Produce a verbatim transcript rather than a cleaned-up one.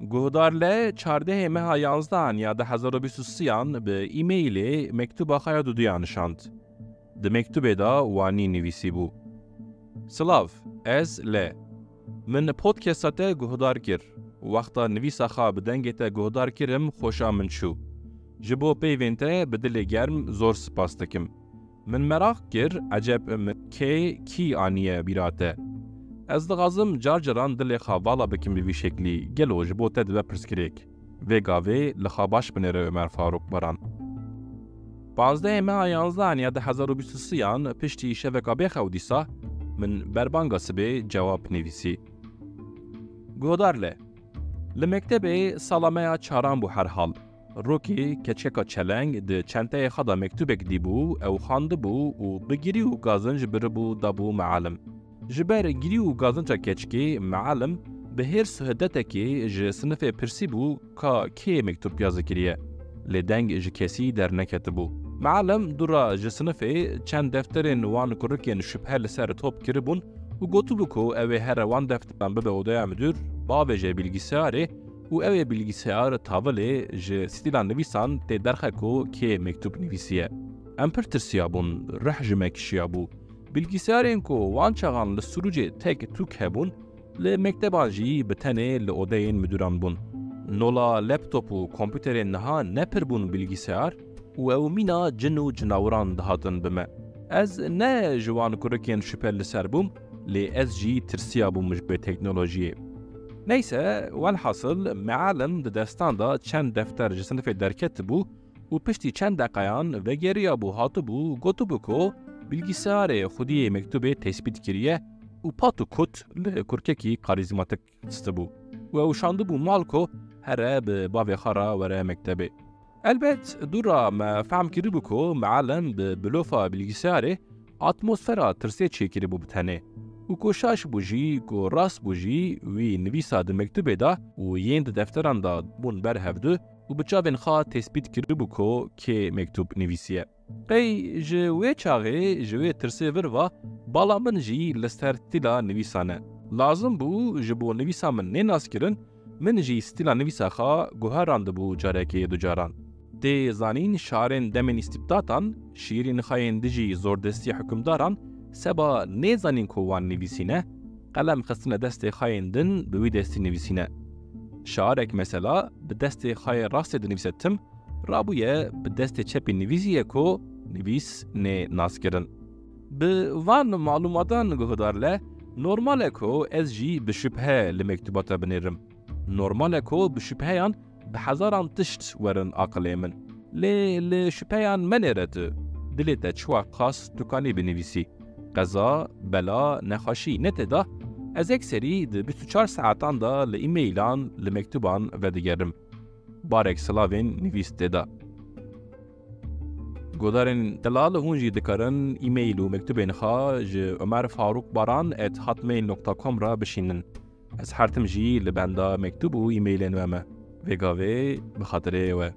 Guhdar le çardehê meha yanzdehan ya du hezar û bîst û sêyan bi e-mailê mektuba xwe ya duduyan nişand. Di mektubê de wanî nivîsî bû: Silav, ez le. Min podcasta te guhdar kir. Wexta nivîsa xwe bi dengê te guhdar kirim, xweşa min çû. Ji bo peyvên te bi dilê germ zor spas dikim. Min meraq kir, eceb min kê kî aniye bîra te? Ez dixwazim car caran dilê xwe vala bikim bi vî şeklî, gelo ji bo te dibe pirsgirêk. Vê gavê li xwe baş binêre Omer Farûk Baran. Panzdehê meha yanzdehan ya du hezar û bîst û sêyan piştî şeveka bêxew dîsa min berbanga sibê cewab nivîsî. Guhdar le. Li mektebê sala me ya çaran bû herhal. Rokê keçkeka çeleng di çenteyê xwe de mektûbek dîbû, ew xwendibû û bi girî û gazinc biribû dabû mealim. Ji ber girî û gazinca keçkê, mealim bi hêrs û hiddetekê ji sinifê pirsîbû ka kê mektûb piyaze kiriye. Lê deng ji kesî derneketibû. Mealim dûra ji sinifê çend defterên wan kurikên şubhe li ser top kiribûn û gotibû ku ew ê here wan defteran bibe odeya midûr, bavêje bilgisayarê û ew ê bilgisayar tavilê ji stîla nivîsan tê derxe ku kê mektûb nivîsiye. Em pir tirsiyabûn, rih ji me kişiyabû. Bilgisayarên ku wan çaxan li Sirûcê tek tûk hebûn, li mekteban jî bi tenê li odeyên midûran bûn. Nola laptop û kompûterên niha ne pir bûn bilgisayar û ew mîna cin û cinawiran dihatin bi me. Ez ne ji wan kurikên şupe li ser bûm, lê ez jî tirsiya bûm ji vê teknolojiyê. Neyse, welhasil, mealim di destan de çend defter ji sinifê derketibû û piştî çend deqeyan vegeriya bû hatibû, gotibû ku bilgisayarê xwediyê mektûbê tespît kiriye û pat û kut li kurkekî karîzmatik xistibû û ew şandibû mal ku here bi bavê xwe re were mektebê. Elbet, dûra me fehm kiribû ku mealim bi bilofa bilgisayarê atmosfera tirsê çêkiribû bi tenê û ku şaş bû jî, ku rast bû jî, wî nivîsa di mektûbê de û yên di defteran de bûn ber hevdu û bi çavên xwe tespît kiribû ku kê mektûb nivîsiye. Qey ji wê çaxê, ji wê tirsê vir va, bala min jî li ser stîla nivîsan e. Lazim bû ji bo nivîsa min nê naskirin, min jî stîla nivîsa xwe guherandibû carekê du caran. Tê zanîn, şarên demên îstîbdatan, şîrîn xayên dijî zordestî hukimdaran, seba nêzanîn ku wan nivîsîne, qelem xistine destê xayên din, bi wî destî nivîsîne. Şarek mesela bi destê xayê rastê dinivîse tim, rabûye bi destê çepî nivîsiye ku nivîs nê naskirin. Bi van malûmatan guhdar le, normal e ku ez jî bi şubhe li mektûbata binêrim. Normal e ku bi şubheyan bi hezaran tişt werin aqilê min. Lê li şubheyan menêre tu. Dilê te çiwa xas tu kanî binivîsî. Qeza, bela, nexweşî ne tê de, ez ekserî di bîst û çar saetan de li e-mailan, li mektûban vedigerim. Barek silavên nivîs tê de. Godarên delal, hûn jî dikarin e-mail û mektûbên xwe ji omer faruk baran at hotmail nokta com re bişînin. Ez her tim jî li benda mektûb û e-mailên we me. Vê gavê bi xatirê we.